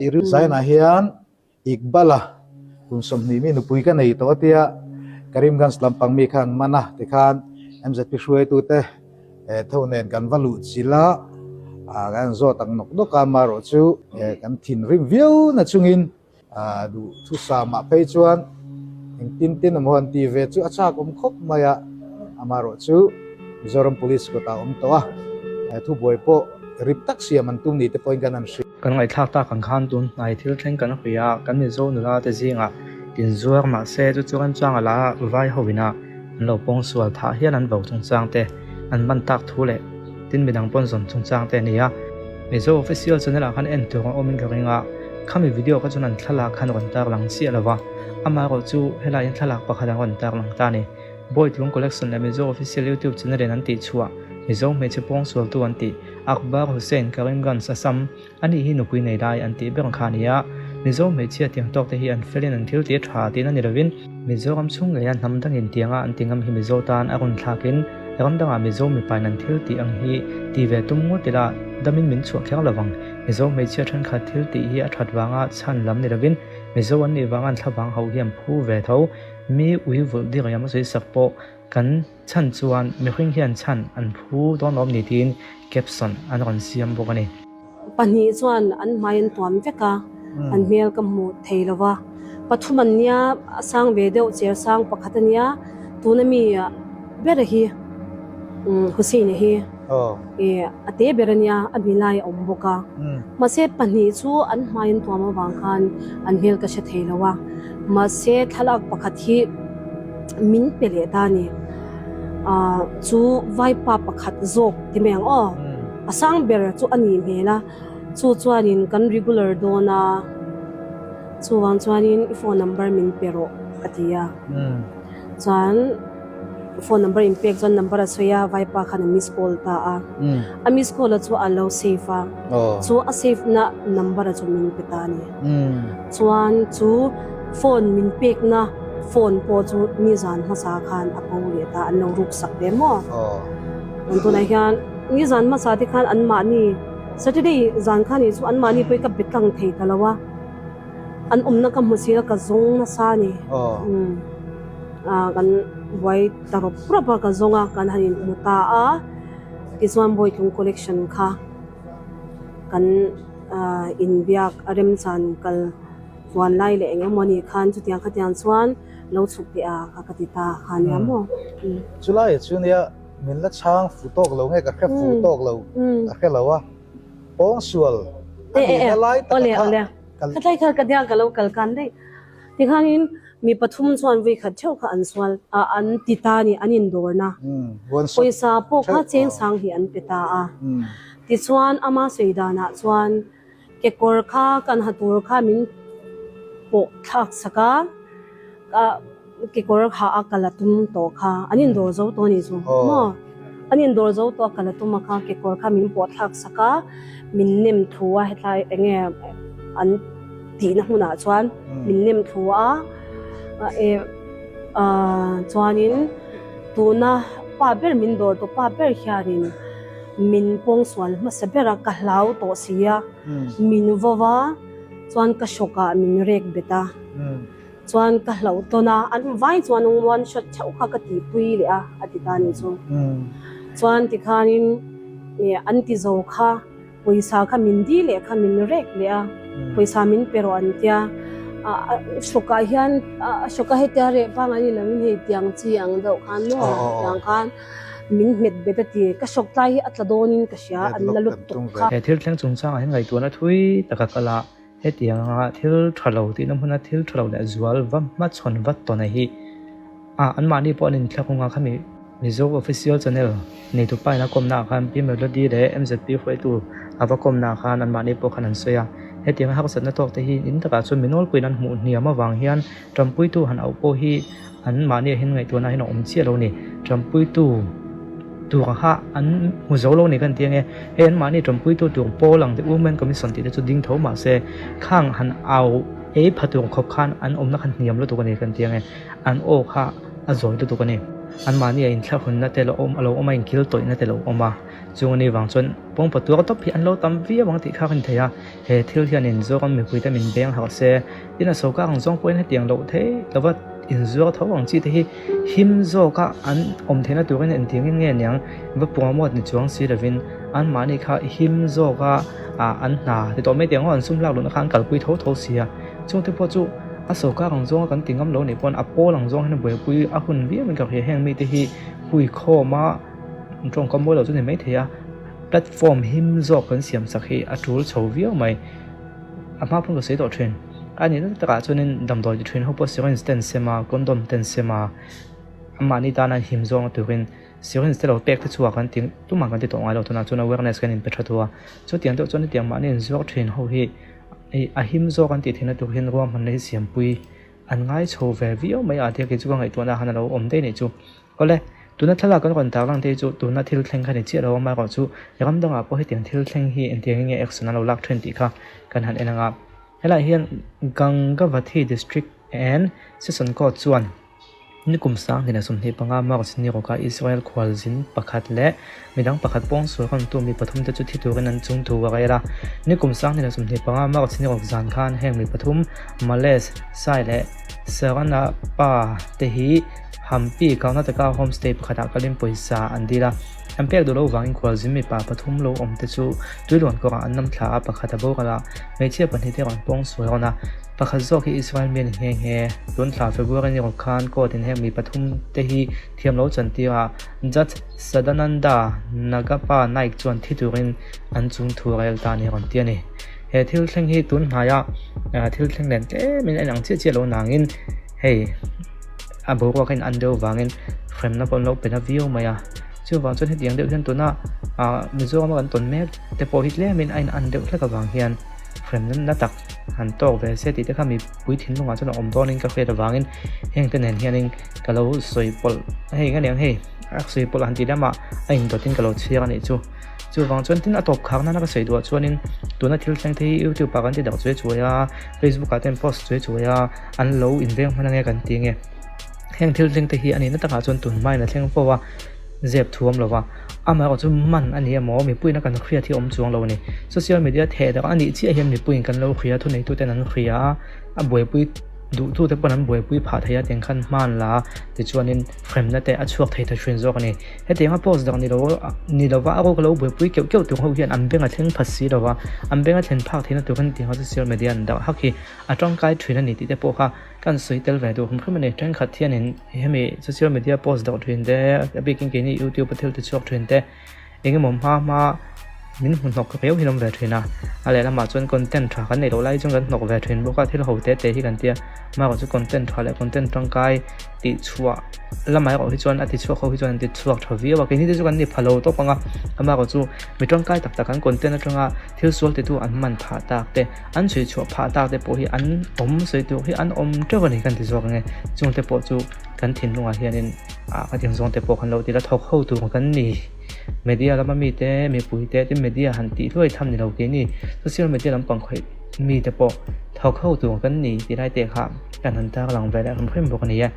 I Zainah hian Iqbal-a kum 20 mi nupui ka nei tawh a tia, Karimganj lampang mi khan man a tikhan MZP hruaitute tho nen kan va luh chilh a, kan zawt ang nawk nawk a, amaherawh chu kan thinrim viau na chungin Duh thusamah phei chuan engtin tin emaw han ti ve chu a chak awm khawp mai a, amaherawh chu Mizoram Police kawtah a awm tawh a, thubuai pawh rip tak siam an tum ni te pawhin kan han hria. Kan ngaihthlak tak ang khan tun hnai thil thleng kan hawi a, kan Mizo nula te zingah inzuar mahse chu chu kan chuang ala vai ho ina an lo pawng sual thah hial an vo chungchang te an man tak thu leh tin midang pawn zawn chungchang te a ni a. Mizo official channel ah khan en tur a awmin ka ring a, khami video kha chuan an thlalak khan rawn tar lang chiah lo va, amaherawh chu helai hian thlalak pakhat an rawn tar lang ta a ni. Bawitlung Collection leh Mizo official YouTube channel in an tih chhuah Mizo hmeichhe pawngsualtu an tih Akbar Hussain Karimganj Assam Ani hi nupui nei lai an tih ber kha a ni a, Mizo hmeichhia tiang tawk te hi an felin an thil tih a tha tihna ni lovin, Mizoram chhung ngeia hnam dangin tianga an ti ngam hi Mizo tan a rawn thlakin ram dangah Mizo mipain an thil tih ang hi ti ve tum ngawt ila damin min chhuah kher lovang. Mizo hmeichhia thenkhat thil tih hi a that vanga chhan lam ni lovin Mizo an nih vanga an thlavang hauh hi an phu ve tho. Mi ui vulh diriam a sawi sak pawh kan. Chhan chuan mihring hian chhan an phu dawn lawm ni tiin caption an rawn siam bawk a ni. Pahnih chuan an hmai an tuam vek a, an hmel ka hmu thei lo va. Pathum an nia, a sang ve deuh cher sang pakhat a nia, tuna mi ber hi Hussein-a hi a te ber a nia, a mi lai a awm bawk a. Mahse pahnih chu an hmai an tuam avang khan an hmel ka hre thei lo a, mahse thlalak pakhat hi min pe leh ta a ni. Ahh chu vaipa pakhat zawk ti mai ang aw, a sang ber chu a nih hmel a, chu chuanin kan regular dawn a, chuvang chuanin i phone number min pe rawh a ti a, chuan. Phone number in pek chuan number a sawi a, vaipa khan a miss call ta a. A miss call a chu a lo save a, chu a save na number a chu min pe ta a ni. Chuan chu phone min pek na phone pawh chu nizan hmasa khan a bo leh ta, an lo ruk sak ve maw. An tunah hian nizan hmasa te khan anmahni Saturday zan khan nih chu anmahni pawh hi ka be tlang thei ta lo a. An awmna ka hmu si a ka zawng nasa a ni. Kan buai ta rawp rawp a ka zawng a kan han inhmu ta a tichuan Bawitlung collection kha kan inbiak a remchan kal huan lai leh eng emaw ni khan chutiang khatiang chuan lo chhuk teh a kha ka ti ta kha nia maw. Chulaiah chu nia min la chhang fu tawk lo nge ka hre fu tawk lo ka hre lo a. Pawngsual a nihna lai taka kha kal. Khatlai kha ka nia ka lo kal kan daih. Tikhanin mi pathum chuan vui khat theuh kha an sual a an ti ta a ni an indawrna. Pawisa pawh kha cheng sang hi an pe ta a. Tichuan ama sawi danah chuan kekawr kha kan ha tur kha min pawh thlak sak a. Ka kekawr kha a kal a tum tawh kha an indawr zo tawh a nih chu maw an indawr zo tawh a kal a tum a kha kekawr kha min pawh thlak sak a min nem thu a hetlai eng nge an tihna hmunah chuan min nem thu a e ah chuanin tuna pa ber min dawr tawh pa ber hianin min pawngsual hmasa ber a ka hlau tawh si a min vo va chuan ka hrawkah min rek bet a. Chuan ka hlauh tawn a, an vai chuan one shot theuh kha ka tihpui leh a, a ti ta ni chu. Chuan tikhanin an ti zo kha pawisa kha min di leh kha min rek leh a, pawisa min pe rawh an tia. Hrawkah hian hrawka hetia reh vang an ni lovin hei tiang chi ang deuh khan maw tiang khan min hmet bet a ti. Ka hrawk tlai hi a tla dawnin ka hria an la lutuk kha. He thil thleng chungchangah hian ngaihtuahna thui taka kal a, Hetiang anga thil tha lo tihna hmuna thil tha lo leh zual va hmachhawn vat tawn a hi a, anmahni pawh an inthlakung a, khami Mizo Official Channel neitu pa in a kawmna ah khan Pi Melody leh MZP hruaitu a va kawmna ah khan anmahni pawh khan an sawi a, hetiang a harsatna tawk te hi in takah chuan mi nawlpuiin an hmuh hniam avang hian Tanpuitu han auh pawh hi an mahni ah hian ngaihtuahna hian a awm chiah lo a ni. Tanpuitu tur kha an hmu zo lo a ni kan ti ange. Hei an mahni tanpuitu tur pawl ang te Women Commission tih te chu ding tho mah se khang han au ei pha tur khawp khan an awmna khan hniam lutuk a ni kan ti ange. An aw kha a zawi lutuk a ni. Anmahni a inthlahunna te lo awm a lo awm a, inkil tawihna te lo awm a. Chung ani vang chuan pawngpaw tuar tawp hi an lo tam viau ang tih kha ka ni thei a. He thil hian inzawng mipuite min beng harh se, tin a sawrkar ang zawng pawhin hetiang loh theih lova inzuar tho ang chi te hi him zawka an awm theihna turin engtiangin nge niang va promote ni chuang si lovin anmahni kha him zawka ah an hna ti tawh mai teh ang aw an sum lak luhna kha an kalpui tho tho si a, chungte pawh chu a sawrkar ang zawnga kan ti ngam lo nih pawn a pawl ang zawng hian a buaipui a hun viau in ka hria heng mite hi hui khawm a tawngkam mawi lo chu ni maithei a. Platform him zawk kan siam sak hi a tul chho viau mai. A hma pawn ka sawi tawh thin. A nih nasa takah chuanin damdawi ti thin ho pawh syringe te an sem a, condom te an sem a, anmahni tana him zawng turin syringe te lo pek te chhuah kan ti tumah kan ti tawh ngai lo tunah chuan awareness kan inpe tha thu a. Chutiang deuh chuan hetiang mahni inzuar thin ho hi a him zawk an tih theihna tur hian ruahmanna hi siampui an ngai chho ve viau mai a, thil kei chu ka ngaihtuahna ah khan a lo awm daih a nih chu. Awle, tuna thlalak kan rawn tarlang te hi chu tuna thil thleng kha ni chiah lo a, amaherawh chu ram dangah pawh hetiang thil thleng hi engtiangin nge action an lo lak thin tih kha kan han en ang a. Helaiah hian Gangavathi District and Session Court chuan nikum 2025 March ni rawka Israel khualzin pakhat leh midang pakhat pawngsual rawntu mi pathum te chu thi turin an chung thu a rel a. Nikum 2025 March ni rawk zan khan heng mi pathum Males, Sai leh Saranappa te hi Hampi, Karnataka homestay pakhatah kalin pawisa an dil a, an pek duh loh vangin khualzin mipa pathum lo awm te chu tuiluan kawrah an nam thla a, pakhat a boral a, hmeichhia pahnih te rawn pawng sual rawn a, pakhat zawk hi Israel mi a ni nghe nghe. Tun thla February ni rawk khan court in heng mi pathum te hi thiam lo chan tir a, Judge Sadananda Nagappa Naik chuan thi turin an chung thu rel ta a ni rawn ti a ni. He thil thleng hi tun hnaia thil thleng nen tlemin a inang chiah chiah lo nangin hei. A boruak a in an deuh vangin hremna pawh an lo pe na viau mai a, chuvang chuan hetiang deuh hian tuna ah Mizoram a kan tawn mek te pawh hi tlemin a in an deuh hlek avang hian hremna na tak han tawk ve se tih te kha mipui thinlungah chuan a awm dawnin ka hriat avangin heng te nen hianin ka lo sawi pawlh hei eng aniang hei a sawi pawlh han tih lamah a indawtin ka lo chhiar a nih chu. Chuvang chuan tin a tawp khak nana ka sawi duhah chuanin tuna thil thleng te hi youtube ah kan ti darh chuai chuai a, facebook ah te an post chuai chuai a, an lo inveng hman ange kan ti nge. Heng thil thleng te hi a nihna takah chuan tun hmain a thleng fo a, zep thuam lo va, amaherawh chu man a ni emaw mipuiin a kan hriat hi a awm chuang lo a ni. Social media theh darh a nih chiah hian mipuiin kan lo hria a, thuneituten an hria a, a buaipui duhtute pawn an buaipui phah thei a tiang khan hman la tichuanin hremna te a chhuak thei ta thin zawk a ni. Hetianga post dang ni lo ni lova a rawk lo buaipui keuh keuh tur ho hian an beng a thleng phat si lova, an beng a thlen phak theihna tur kan tianga social media an darh hak hi a tangkai thin a ni tih te pawh kha kan sawi tel ve duh hrim hrim a ni. Thenkhat hianin hemi social media post darh thin te a bikin keini youtube a thil ti chhuak thin te eng emaw hma hma min hmu hnawk riau hi an awm ve thin a, a lehlamah chuan content tha kan neih loh lai chuan kan hnawk ve thin bawk a, thil ho te te hi kan tia amaherawh chu content tha leh content tangkai tih chhuah lamah erawh hi chuan a ti chhuak ho hi chuan an ti chhuak tha viau a, keini te chu kan ni pha lo tawp ang a, amaherawh chu mi tangkai tak tak an content atanga thil sual titu an man phah tak te an chhui chhuah phah tak te pawh hi an awm sawi tur hi an awm teuh a ni kan ti zawk ang e, chung te pawh chu kan thinlungah hianin ah ka tih zawng te pawh kan lo ti la thawk ho tur kan ni. Media lama mite, mipuite te media han tih hluai tham ni lo keini social media lampang khawih mite pawh thawk ho tur kan ni tih lai te kha kan han tarlang ve leh hrim hrim bawk a ni e.